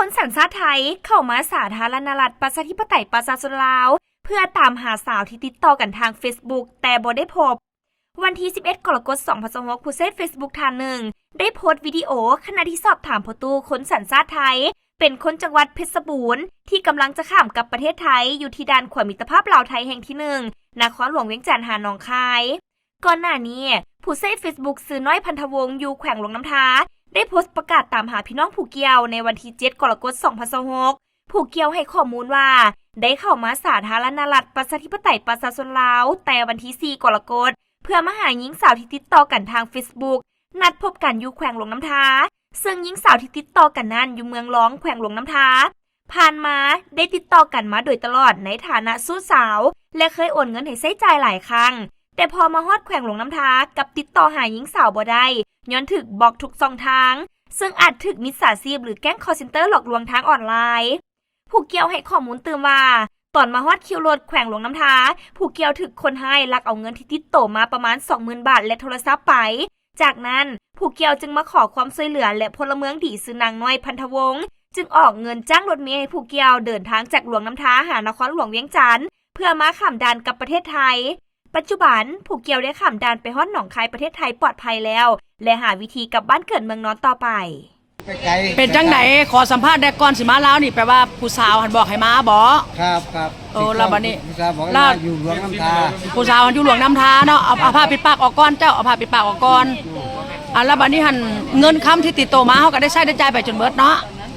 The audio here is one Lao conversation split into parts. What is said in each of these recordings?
ຄົນສັນຊາດໄທເຂົ້າມາສາທາລະນະລັດ ປະຊາທິປະໄຕ ປະຊາຊົນລາວ ເພື່ອຕາມຫາສາວທີ່ຕິດຕໍ່ກັນທາງເຟສບຸກ ແຕ່ບໍ່ໄດ້ພົບ. ວັນທີສິບເອັດ ກໍລະກົດ ສອງພັນຊາວຫົກ ຜູ້ໃຊ້ເຟສບຸກທ່ານໜຶ່ງ ໄດ້ໂພສວິດີໂອຂະນະທີ່ສອບຖາມພໍ່ຕູ້ຄົນສັນຊາດໄທ ເປັນຄົນຈັງຫວັດເພັດສະບູນ ທີ່ກຳລັງຈະຂ້າມກັບປະເທດໄທ ຢູ່ທີ່ດ່ານຂົວມິດຕະພາບລາວໄທແຫ່ງທີໜຶ່ງ ນະຄອນຫຼວງວຽງຈັນ ຫາໜອງຄາຍ. ກ່ອນໜ້ານີ້, ຜູ້ໃຊ້ເຟສບຸກຊື່ ນ້ອຍ ພັນທະວົງ ຢູ່ແຂວງຫຼວງນ້ຳທາ ໄດ້ໂພສປະກາດຕາມຫາພີ່ນ້ອງຜູ້ກ່ຽວໃນວັນທີເຈັດ ກໍລະກົດ ສອງພັນຊາວຫົກ. ຜູ້ກ່ຽວໃຫ້ຂໍ້ມູນວ່າ ໄດ້ເຂົ້າມາສາທາລະນະລັດ ປະຊາທິປະໄຕ ປະຊາຊົນລາວ ແຕ່ວັນທີສີ່ ກໍລະກົດ ເພື່ອມາຫາຍິງສາວທີ່ຕິດຕໍ່ກັນທາງເຟສບຸກ ນັດພົບກັນຢູ່ແຂວງຫຼວງນ້ຳທາ, ເຊິ່ງຍິງສາວທີ່ຕິດຕໍ່ກັນນັ້ນຢູ່ເມືອງລອງ ແຂວງຫຼວງນ້ຳທາ. ຜ່ານມາໄດ້ຕິດຕໍ່ກັນມາໂດຍຕະຫຼອດໃນຖານະຊູ້ສາວ ແລະ ເຄີຍໂອນເງິນໃຫ້ໃຊ້ຈ່າຍຫຼາຍຄັ້ງ, ແຕ່ພໍມາຮອດແຂວງຫຼວງນ້ຳທາ ກັບຕິດຕໍ່ຫາຍິງສາວບໍ່ໄດ້ ຍ້ອນຖືກບລັອກທຸກຊ່ອງທາງ, ເຊິ່ງອາດຖືກມິດສາຊີບ ຫຼື ແກ້ງຄອລເຊັນເຕີຫຼອກລວງທາງອອນລາຍ. ຜູ້ກ່ຽວໃຫ້ຂໍ້ມູນຕື່ມວ່າ ຕອນມາຮອດຄິວລົດແຂວງຫຼວງນ້ຳທາ, ຜູ້ກ່ຽວຖືກຄົນຮ້າຍລັກເອົາເງິນທີ່ຕິດໂຕມາປະມານສອງໝື່ນບາດ ແລະ ໂທລະສັບໄປ. ຈາກນັ້ນ, ຜູ້ກ່ຽວຈຶ່ງມາຂໍຄວາມຊ່ວຍເຫຼືອ ແລະ ພົນລະເມືອງດີຊື່ນາງ ນ້ອຍ ພັນທະວົງ ຈຶ່ງອອກເງິນຈ້າງລົດເມໃຫ້ຜູ້ກ່ຽວເດີນທາງຈາກຫຼວງນ້ຳທາຫານະຄອນຫຼວງວຽງຈັນ ເພື່ອມາຂ້າມດ່ານກັບປະເທດໄທ. ປັດຈຸບັນ, ຜູ້ກ່ຽວໄດ້ຂ້າມດ່ານໄປຮອດໜອງຄາຍປະເທດໄທປອດໄພແລ້ວ ແລະ ຫາວິທີກັບບ້ານເກີດເມືອງນອນຕໍ່ໄປ. ເປັນຈັ່ງໃດ? ຂໍສຳພາດແດ່ ກ່ອນຊິມາລາວນີ້ ແປວ່າຜູ້ສາວຫັ້ນບອກໃຫ້ມາບໍ? ຄັບ ຄັບ. ໂອ້ ແລ້ວບັດນີ້ ຜູ້ສາວບອກໃຫ້ມາຢູ່ຫຼວງນ້ຳທາ. ຜູ້ສາວຢູ່ຫຼວງນ້ຳທາເນາະ. ເອົາ ເອົາຜ້າປິດປາກອອກກ່ອນ ເຈົ້າ ເອົາຜ້າປິດປາກອອກກ່ອນ. ອືມ ອ່າ ແລ້ວບັດນີ້ຫັ້ນ ເງິນຄຳທີ່ຕິດໂຕມາ ເຮົາກໍໄດ້ໃຊ້ໄດ້ຈ່າຍໄປຈົນເບິດເນາະ?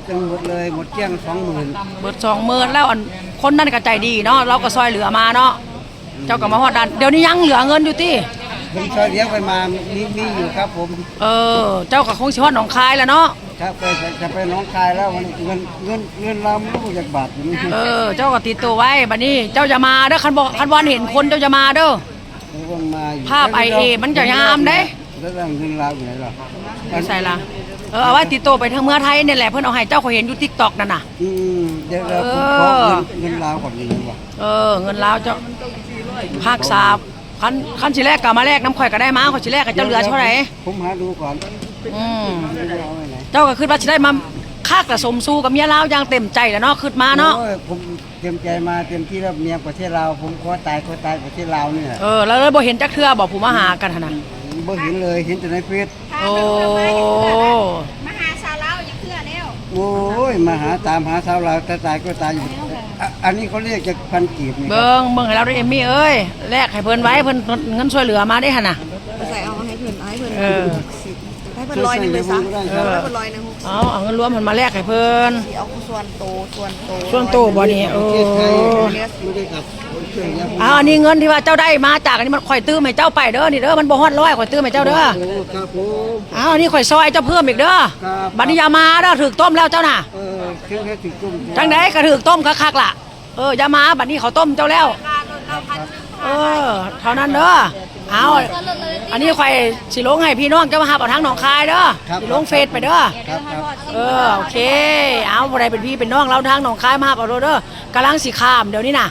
ຈົນໝົດເລີຍ ໝົດກ້ຽງ ສອງໝື່ນ. ເບິດ ສອງໝື່ນ. ແລ້ວ ອັນ ຄົນນັ້ນກໍໃຈດີເນາະ ລາວກໍຊ່ອຍເຫຼືອມາເນາະ. ອືມ ເຈົ້າກໍມາຮອດດ່ານ ດຽວນີ້ຍັງເຫຼືອເງິນຢູ່ຕິ? ເພິ່ນຊ່ອຍເຫຼືອໄປມາ ມີ ມີຢູ່ຄັບຜົມ. ເອີ ເຈົ້າກໍຄົງຊິຮອດໜອງຄາຍແລ້ວເນາະ? ຄັບ ຈະ ຈະໄປໜອງຄາຍແລ້ວ ເງິນ ເງິນ ເງິນລາວມັນບໍ່ຈັກບາດຢູ່ນີ້. ເອີ ເຈົ້າກໍຕິດໂຕໄວ້ ບັດນີ້ເຈົ້າຢ່າມາເດີ ຄັນບໍ່ ຄັນບໍ່ເຫັນຄົນເຈົ້າຢ່າມາເດີ. ເອີ ເບິ່ງມາຢູ່ ພາບໄອເອມັນຈະງາມເດ້. ແລ້ວເງິນລາວຢູ່ໃສລະ? ຢູ່ໃສລະ? ເອີ ເອົາໄວ້ຕິດໂຕໄປທາງເມືອໄທນີ້ແຫຼະ ເພິ່ນເອົາໃຫ້ເຈົ້າ ຂ້ອຍເຫັນຢູ່ຕິກຕັອກນັ້ນນະ. ອືມ ດຽວ ເອີ ເພິ່ນຂໍເງິນ ເງິນລາວກ່ອນນີ້ວ່າ. ເອີ ເງິນລາວເຈົ້າ ຮັກສາ ຄັນ ຄັນຊິແລກກໍມາແລກນຳຂ້ອຍກໍໄດ້ ມາ ຂ້ອຍຊິແລກໃຫ້ເຈົ້າເຫຼືອເທົ່າໃດ. ເດີ ເດີ ເດີ ຜົມຫາດູກ່ອນ. ອືມ ເອົາໄວ້ໃນ ເຈົ້າກໍຄິດວ່າຊິໄດ້ມາຄັກລະ ສົມສູ່ກັບເມຍລາວຢ່າງເຕັມໃຈລະເນາະ ຄິດມາເນາະ. ໂອ້ຍ ຜົມເຕັມໃຈມາເຕັມທີ່ແລ້ວ ເມຍປະເທດລາວ ຜົມຂໍຕາຍ ຂໍຕາຍປະເທດລາວນີ້ແຫຼະ. ເອີ ແລ້ວ ແລ້ວບໍ່ເຫັນຈັກເທື່ອບໍ ຜູ້ມາຫາກັນຫັ້ນນະ? ບໍ່ເຫັນເລີຍ ເຫັນແຕ່ໃນເຟສ. ໂອ້ ມາຫາສາວລາວຈັກເທື່ອແລ້ວ. ໂອ້ຍ ມາຫາ ຕາມຫາສາວລາວ ຕາຍ ຕາຍກໍຕາຍຢູ່. ອະ ອັນນີ້ເຂົາເລີກຈັກພັນກີບນີ້. ເບິ່ງ ເບິ່ງໃຫ້ລາວເດີ ເອມມີ້ເອີຍ ແລກໃຫ້ເພິ່ນໄວ້ ເພິ່ນ ເງິນຊ່ວຍເຫຼືອມາເດ້ຫັ້ນນະ. ບໍ່ໃສ່ ເອົາໃຫ້ເພິ່ນ ເອົາໃຫ້ເພິ່ນ. ເອີ ໃຫ້ເພິ່ນຮ້ອຍໜຶ່ງເລີຍຊະ. ເອີ ໃຫ້ເພິ່ນຮ້ອຍໜຶ່ງ. ເອົາ ເອົາເງິນລວມເພິ່ນມາແລກໃຫ້ເພິ່ນ. ຊິເອົາສ່ວນໂຕ ສ່ວນໂຕ ສ່ວນໂຕບໍນີ້? ເອີ ເອົາ ອັນນີ້ເງິນທີ່ວ່າເຈົ້າໄດ້ມາຈາກອັນນີ້ ມັນຂ້ອຍຕື່ມໃຫ້ເຈົ້າໄປເດີ ນີ້ເດີ ມັນບໍ່ຮອດຮ້ອຍ ຂ້ອຍຕື່ມໃຫ້ເຈົ້າເດີ. ໂອ້ ຄັບຜົມ. ເອົາ ອັນນີ້ຂ້ອຍຊ່ອຍເຈົ້າເພີ່ມອີກເດີ. ຄັບ ບັດນີ້ຢ່າມາເດີ ຖືກຕົ້ມແລ້ວເຈົ້ານະ. ເອີ ເຊີນໃຫ້ຖືກຕົ້ມ ຈັ່ງໃດກໍຖືກຕົ້ມຄັກໆລະ. ເອີ ຢ່າມາ ບັດນີ້ເຂົາຕົ້ມເຈົ້າແລ້ວ. ເອີ ເທົ່ານັ້ນເດີ. ເອົາ ອັນນີ້ຂ້ອຍຊິລົງໃຫ້ພີ່ນ້ອງເຈົ້າມາຮັບເອົາທາງໜອງຄາຍເດີ. ຄັບ ຊິລົງເຟສໄປເດີ. ຄັບ ຄັບ. ເອີ ໂອເຄ. ເອົາ ຜູ້ໃດເປັນພີ່ເປັນນ້ອງລາວທາງໜອງຄາຍມາຮັບເອົາໂລດເດີ. ກຳລັງຊິຂ້າມດຽວນີ້ນະ.